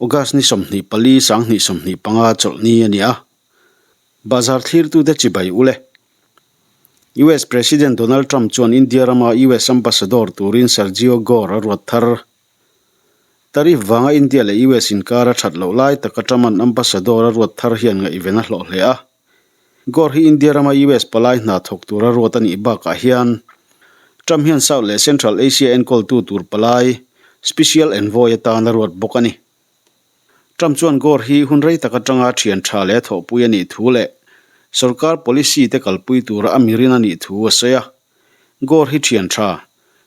August ni 24 2025 chawlhni a ni a. Bazar thlirtute chibai u le. US President Donald Trump chuan India rama US Ambassador turin Sergio Gor a ruat thar. Tariff vanga India leh US inkar a that loh lai taka Trump-a'n Ambassador a ruat thar hian ngaihven a hlawh hle a. Gore hi India rama US palai hna thawk tura ruat a nih bakah hian Trump hian South leh Central Asia enkawltu tur palai, Special Envoy, atan a ruat bawk a ni. Trump chuan Gore hi hun rei tak atanga thian tha leh thawhpui a nih thu leh sorkar policy te kalpui tura a mirin a nih thu a sawi a. Gore hi thian tha,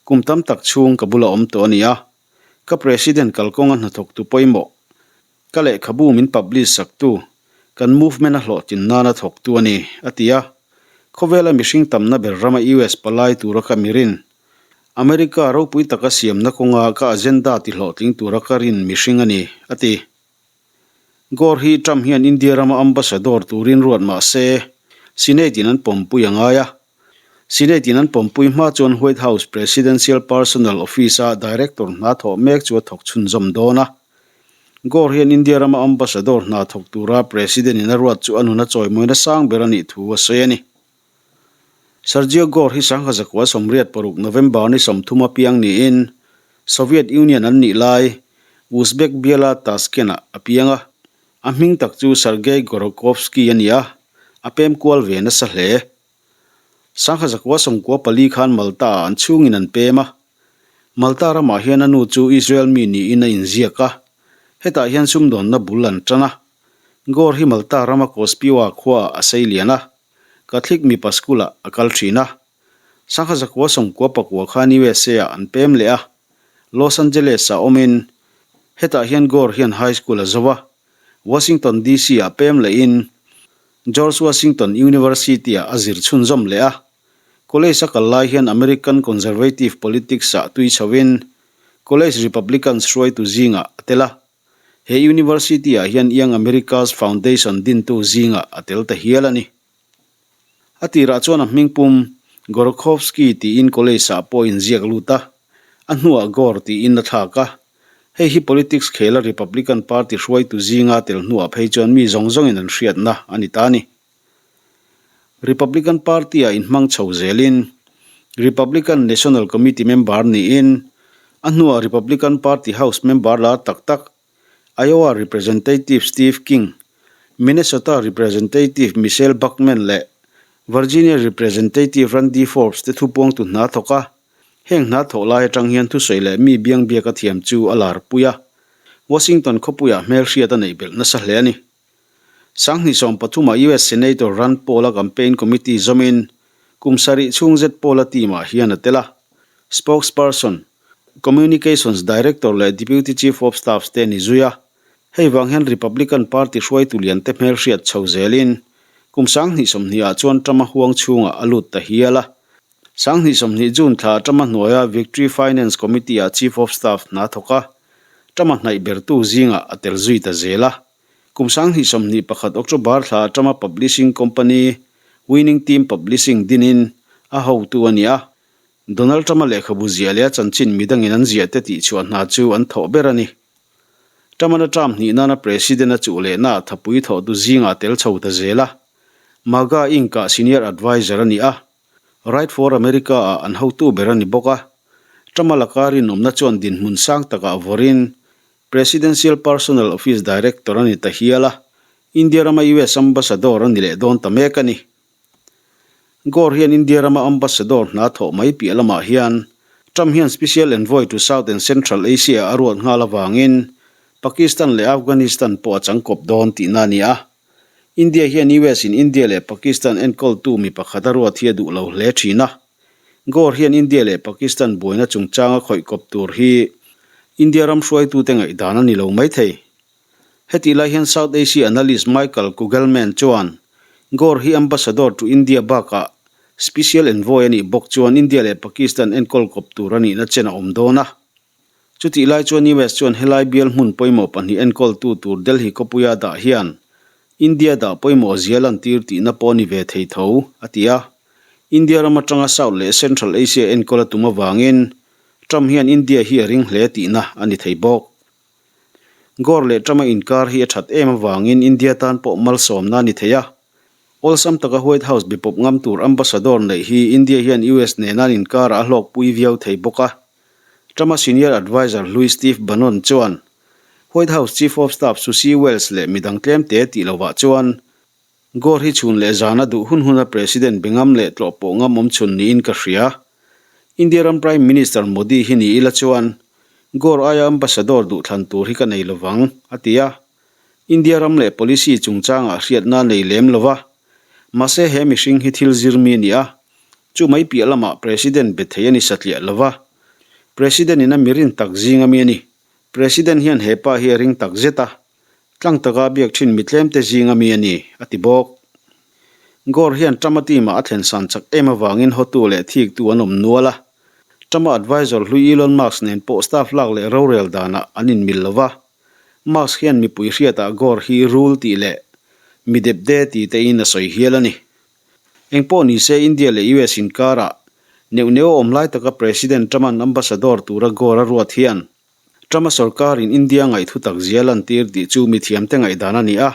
kum tam tak chhung ka bula awm tawh a ni a. Ka President kalkawnga hnathawktu pawimawh, ka lehkhabu min publish saktu, kan movement a hlawhtlin nana thawktu a ni, a ti a. Khawvela mihring tamna ber rama US palai tura ka mirin, America ropui taka siamna kawnga ka agenda tihlawhtling tura ka rin mihring a ni, a ti. Gore hi Trump hian India rama ambassador turin ruat mah se, Senate in an pawmpui a ngai a. Senate in an pawmpui hma chuan White House Presidential Personnel Office-a director hna thawh mek chu a thawk chhunzawm dawn a. Gore hian India rama ambassador hna thawk tura President in a ruat chu a nun a chawimawina sang ber a nih thu a sawi a ni. Sergio Gor hi 1986 November ni 30 a piang niin Soviet Union an nih lai Uzbek biala Tashkent-ah a piang a, a hming tak chu Sergei Gorokhovsky a ni a, a pem kual ve nasa hle. 1994 khan Malta-ah an chhungin an pem a, Malta ramah hian a nu chu Israel mi niin a inziak a, hetah hian sumdawnna bul an tan a. Gor hi Malta rama Kospiwa khuaah a sei lian a, Catholic mipa school-ah a kal thin a. 1994 khan USA-ah an pem leh a, Los Angeles-ah awmin hetah hian Gore hian high school a zo a, Washington DC-ah pem lehin George Washington University-ah a zir chhunzawm leh a. College a kal lai hian American Conservative politics-ah tui chhoin College Republicans hruaitu zingah a tel a. He University-ah hian Young America's Foundation dintu zingah a tel ta hial a ni. A tirah chuan a hming pum Gorokhovsky tiin college-ah pawh inziak lut a, a hnuah Gore tiin a thlak a. Hei hi politics khela Republican Party hruaitu zinga tel hnuah phei chuan mi zawng zawngin an hriatna a ni ta a ni. Republican Party-ah inhmang chho zelin Republican National Committee member niin a hnuah Republican Party House member lar tak tak Iowa Representative Steve King, Minnesota Representative Michele Bachmann leh Virginia Representative Randy Forbes te thupuangtu hna thawk a. Heng hna thawh lai atang hian thusawi leh mi biangbiak a thiam chu a larpui a, Washington khawpuiah hmelhriat a neih belh nasa hle a ni. 2013-ah US Senator Rand Paul-a campaign committee zawmin kum sarih chhung zet Paul-a team-ah hian a tel a. Spokesperson, Communications Director leh Deputy Chief of Staff te a ni zui a. Hei vang hian Republican Party hruaitu lian te hmelhriat chho zelin kum 2020-ah chuan Trump-a huang chhungah a lut ta hial a. 2020 June thla Trump-a hnuaia Victory Finance Committee-ah Chief of Staff hna thawk a, Trump-a hnaih bertu zingah a tel zui ta zel a. Kum 2021 October thla atanga publishing company Winning Team Publishing dinin a hotu a ni a. Donald Trump-a lehkhabu ziah leh a chanchin midangin an ziah te tihchhuah hna chu an thawh ber a ni. Trump-an a term hnih nana President a chuh lehnaah thapui thawhtu zingah tel chho ta zel a. MAGA Inc-ah Senior Adviser a ni a. Right for America-ah an hotu ber a ni bawk a. Trump-a laka rinawmna chuan dinhmun sang takah vawrin Presidential Personnel Office Director a ni ta hial a, India rama US Ambassador a ni leh dawn ta mek a ni. Gore hian India rama Ambassador hna thawh mai piah lamah hian Trump hian Special Envoy to South and Central Asia a ruat nghal avangin Pakistan leh Afghanistan pawh a changkawp dawn tihna a ni a. India hian US in India leh Pakistan enkawltu mi pakhat a ruat hi a duh lo hle thin a. Gore hian India leh Pakistan buaina chungchanga khawih kawp tur hi India ram hruaitute ngaihdan a ni lo maithei. Hetih lai hian South Asia analyst Michael Kugelman chuan Gore hi ambassador to India bakah special envoy a nih bawk chuan India leh Pakistan enkawl kawp tur a nihna chen a awm dawn a. Chutih lai chuan US chuan helai bial hmun pawimawh pahnih enkawltu tur Delhi khawpuia dah hian India dah pawimawh zia lantir tihna pawh a ni ve thei tho, a ti a. India ram atanga South leh Central Asia enkawl a tum avangin Trump hian India hi a ring hle tihna a ni thei bawk. Gore leh Trump-a inkar hi a that em avangin India tan pawh malsawmna a ni thei a. Awlsam taka White House bepawp ngam tur ambassador neih hi India hian US nena an inkarah a hlawkpui viau thei bawk a. Trump-a senior adviser hlui Steve Bannon chuan White House Chief of Staff Susie Wiles leh midang tlemte tih lovah chuan Gore hi chhun leh zana duh hun huna President be ngam leh tlawh pawh ngam awm chhun niin ka hria. India ram Prime Minister Modi hi ni ila chuan Gore aia ambassador duhthlan tur hi ka nei lovang, a ti a. India ram leh policy chungchangah hriatna nei lem lo va. Mahse he mihring hi thil zir mi a ni a, chu mai piah lamah President be thei a ni satliah lo va. President in a mirin tak zing a mi a ni. President hian he pa hi a ring tak zet a, tlang taka biak thin mi tlemte zing a mi a ni, a ti bawk. Gore hian Trump-a team-ah a thlen san chak em avangin hotu leh thiktu an awm nual a. Trump-a advisor hlui Elon Musk nen pawh staff lak leh rorel danah an inmil lo va. Musk hian mipui hriatah Gore hi rul tih leh mi depde ti tein a sawi hial a ni. Engpawh ni se India leh US inkarah neuh neuh a awm lai taka President Trump-a'n ambassador tura Gore a ruat hian Trump-a sorkarin India ngaihthu tak zia lantir tih chu mithiamte ngaihdan a ni a.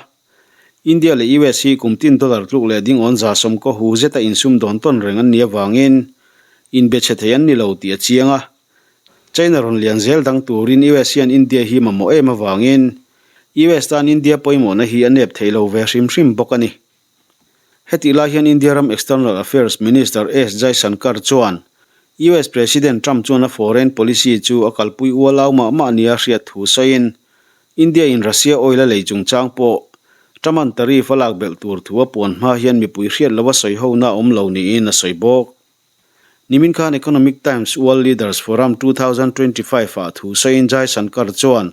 India leh US hi kum tin dollar tluk leh dingawn 110 hu zeta insum dawn tawn reng an nih avangin inbe chhe thei an ni lo tih a chiang a. China rawn lian zel dang turin US hian India hi mamawh em avangin US tan India pawimawhna hi a nep thei lo ve hrim hrim bawk a ni. Hetih lai hian India ram External Affairs Minister S Jaishankar chuan US President Trump chuan a foreign policy chu a kalpui ualau mah mah nia hriat thu sawiin India in Russia oil a lei chungchang pawh Trump-a'n tariff a lak belh tur thu a puan hma hian mipui hriat lova sawi hona a awm lo niin a sawi bawk. Nimin khan Economic Times World Leaders Forum 2025 ah thu sawiin Jaishankar chuan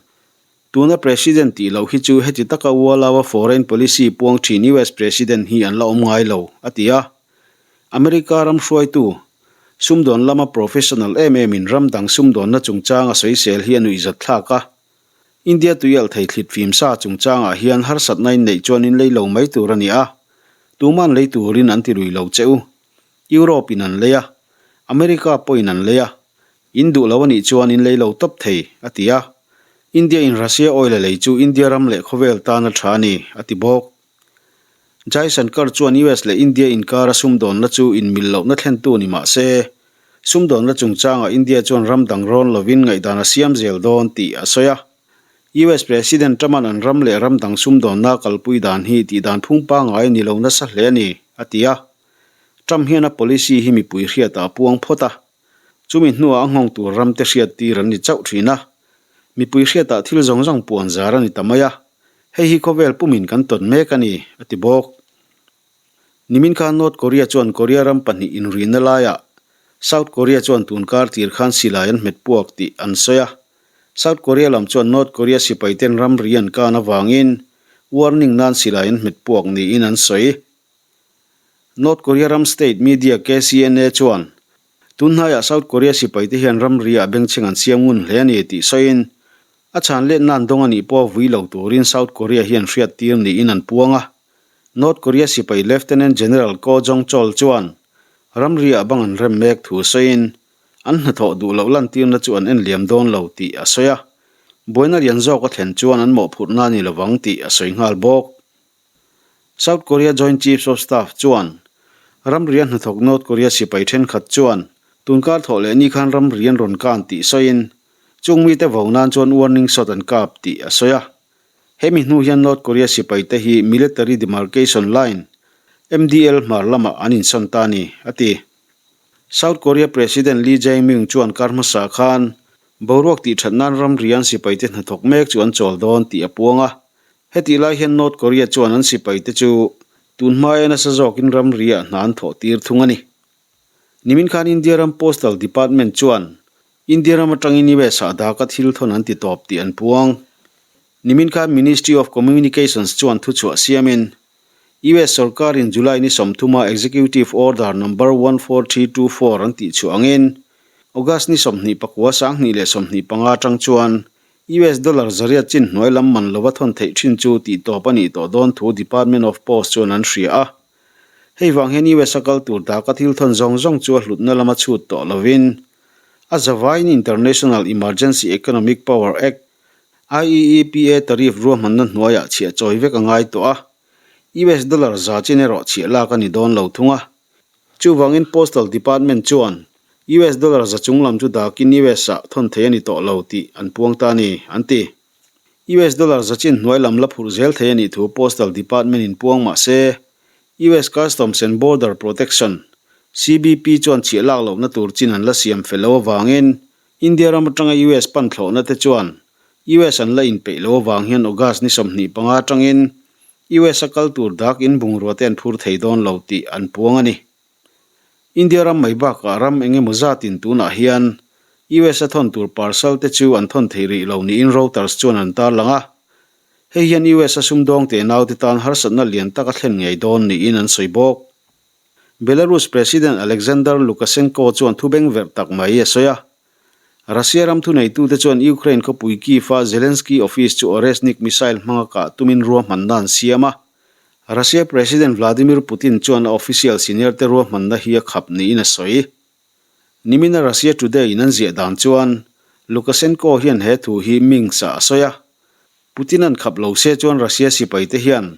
Tuna President tih loh hi chu heti taka ualaua foreign policy puang thin US President hi an la awm ngai lo, a ti a. America ram hruaitu, sumdawn lama professional em emin ram dang sumdawnna chungchang a sawisel hi a nuihzat thlak a. India tuialh thei thlit fim sa chungchangah hian harsatna in neih chuan in lei lo mai tur a ni a, tuman lei turin an ti lui lo che u. Europe in an lei a, America pawhin an lei a, In duh lo a nih chuan in lei lo tawp thei, a ti a. India in Russia oil a lei chu India ram leh khawvel tan a tha a ni, a ti bawk. Jaishankar chuan US leh India inkara sumdawnna chu inmil lohna thlentu ni mah se, sumdawnna chungchangah India chuan ram dang rawn lovin ngaihdan a siam zel dawn tih a sawi a. US President Trump-a'n an ram leh ram dang sumdawnna a kalpui dan hi tihdan phung pangngai a ni lo nasa hle a ni, a ti a. Trump hian a policy hi mipui hriatah a puang phawt a. Chumi hnuah a nghawng tur ramte hriat tir an ni chauh thin a, mipui hriatah thil zawng zawng puan zar a ni ta mai a, hei hi khawvel pumin kan tawn mek a ni, a ti bawk. Nimin khan North Korea chuan Korea ram pahnih inrihna laiah South Korea chuan tunkar tir khan silai an hmet puak tih an sawi a, South Korea lam chuan North Korea sipaiten ramri an kan avangin warning nan silai an hmet puak niin an sawi. North Korea ram state media KCNA chuan tun hnaiah South Korea sipaite hian ramri ah bengchheng an siam ngun hle a ni tih sawiin a chhan let nan dawng a nih pawh vui lo turin South Korea hian hriat tir niin an puang a. North Korea sipai Lieutenant General Ko Jong Chol chuan ramri ah bang an rem mek thu sawiin an hnathawh duh loh lantirna chu an en liam dawn lo tih a sawi a. Buaina lian zawk a thlen chuan an mawhphurhna a ni lovang tih a sawi nghal bawk. South Korea Joint Chiefs of Staff chuan ramri a hnathawk North Korea sipai thenkhat chuan tunkar thawh leh ni khan ramri an rawn kan tih sawiin chung mite vo nan chuan warning shot an kap tih a sawi a. Hemi hnu hian North Korea sipaite hi Military Demarcation Line, MDL, hmar lamah an insawn ta a ni, a ti. South Korea President Lee Jae-myung chuan kar hmasa khan boruak tihthat nan ramri an sipaite hnathawk mek chu an chawl dawn tih a puang a. Hetih lai hian North Korea chuan an sipaite chu tun hmaia nasa zawkin ramri-ah hna an thawh tir thung a ni. Nimin khan India ram Postal Department chuan India ram atangin US ah daka thil thawn an ti tawp tih an puang. Nimin khan Ministry of Communications chuan thuchhuah siamin US sorkarin July ni 30-a Executive Order Number 14324 an tihchhuah angin August ni 29 2025 atang chuan US dollar zariat chin hnuai lam man lova thawn theih thin chu tih tawp a nih tawh dawn thu Department of Post chuan an hria a. Hei vang hian US a kal tur daka thil thawn zawng zawng chu a hlutna lama chhut tawh lovin a zavaiin International Emergency Economic Power Act, IEEPA tariff ruahmanna hnuaiah chhiah chawi vek a ngai tawh a, US dollar za chin erawh chhiah lak a ni dawn lo thung a. Chuvangin Postal Department chuan US dollar za chung lam chu dakin US ah thawn thei a ni tawh lo tih an puang ta a ni, an ti. US dollar za chin hnuai lam la phurh zel thei a nih thu Postal Department in puang mah se, US Customs and Border Protection, CBP, chuan chhiah lak lohna tur chin an la siam fel lo avangin India ram atanga US pan thlawhna te chuan US an la inpeih lo avang hian August ni 25 atangin US a kal tur dak in bungrua te an phur thei dawn lo tih an puang a ni. India ram mai bakah ram eng emaw zatin tunah hian US a thawn tur parcel te chu an thawn thei rih lo niin Reuters chuan an tarlang a. Hei hian US a sumdawng te naute tan harsatna lian tak a thlen ngei dawn niin an sawi bawk. Belarus President Alexander Lukashenko chuan thu bengverh tak mai a sawi a. Russia ram thuneitute chuan Ukraine khawpui Kyiv-a Zelensky office chu Oresnik missile hmanga kah tumin ruahmanna an siam a. Russia President Vladimir Putin chuan a official senior te ruahmanna hi a khap niin a sawi. Nimina Russia Today in an ziah dan chuan Lukashenko hian he thu hi Minsk-ah a sawi a. Putin an khap lo se chuan Russia sipai te hian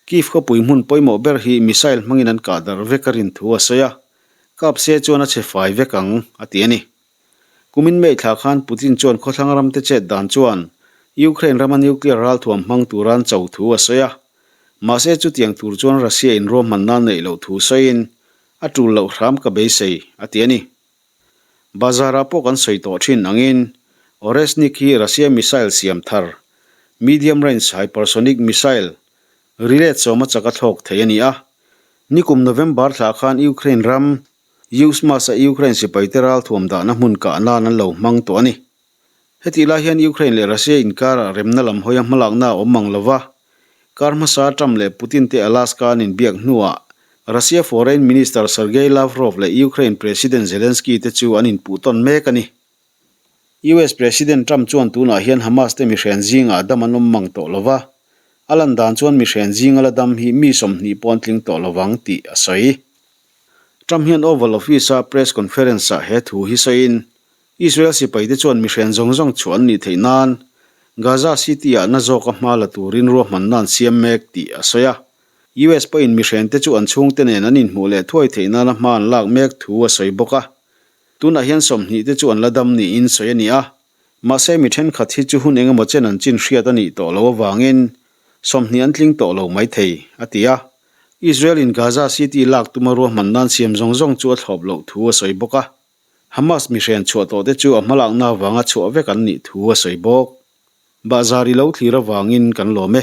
Kyiv khawpui hmun pawimawh ber hi missile hmangin an kah darh vek a rin thu a sawi a, kap se chuan a che fai vek ang, a ti a ni. Kumin May thla khan Putin chuan khawthlang ram te chet dan chuan Ukraine rama nuclear ralthuam hmang tura an cho thu a sawi a, mahse chutiang tur chuan Russia in ruahmanna neih loh thu sawiin a tul loh hram ka beisei, a ti a ni. Bazar-ah pawh kan sawi tawh thin angin Oresnik hi Russia missile siam thar, medium range hypersonic missile, rilet sawma chak a thlawk thei a ni a. Nikum November thla khan Ukraine ram Yuzhmash-a Ukraine sipaite ralthuam dahna hmun kah nan an lo hmang tawh a ni. Hetih lai hian Ukraine leh Russia inkarah remna lam hawia hmalakna a awm mang lo va, kar hmasa Trump leh Putin te Alaska an inbiak hnuah Russia Foreign Minister Sergei Lavrov leh Ukraine President Zelensky te chu an inpuh tawn mek a ni. US President Trump chuan tunah hian Hamas te mihren zingah dam an awm mang tawh lo va, a lan dan chuan mihren zinga la dam hi mi 20 pawh an tling tawh lo vang tih a sawi. Trump hian Oval Office-a press conference-ah he thu hi sawiin, Israel sipaite chuan mihren zawng zawng chhuah an nih theih nan Gaza City-ah na zawka hma la turin ruahmanna an siam mek tih a sawi a. US pawhin mihrente chu an chhungte nen an inhmuh leh thuai theih nana hma an lak mek thu a sawi bawk a. Tunah hian 20 te chu an la dam niin sawi a ni a. Mahse mi thenkhat hi chu hun engemaw chen an chin hriat a nih tawh loh avangin 20 an tling tawh lo maithei, a ti a. Israel-in Gaza City lak tuma ruahmanna an siam zawng zawng chu a thlawp loh thu a sawi bawk a. Hamas mihren chhuah tawh te chu a hmalakna avanga chhuah vek an nih thu a sawi bawk. Bahzar i lo thlir avangin kan lawm e.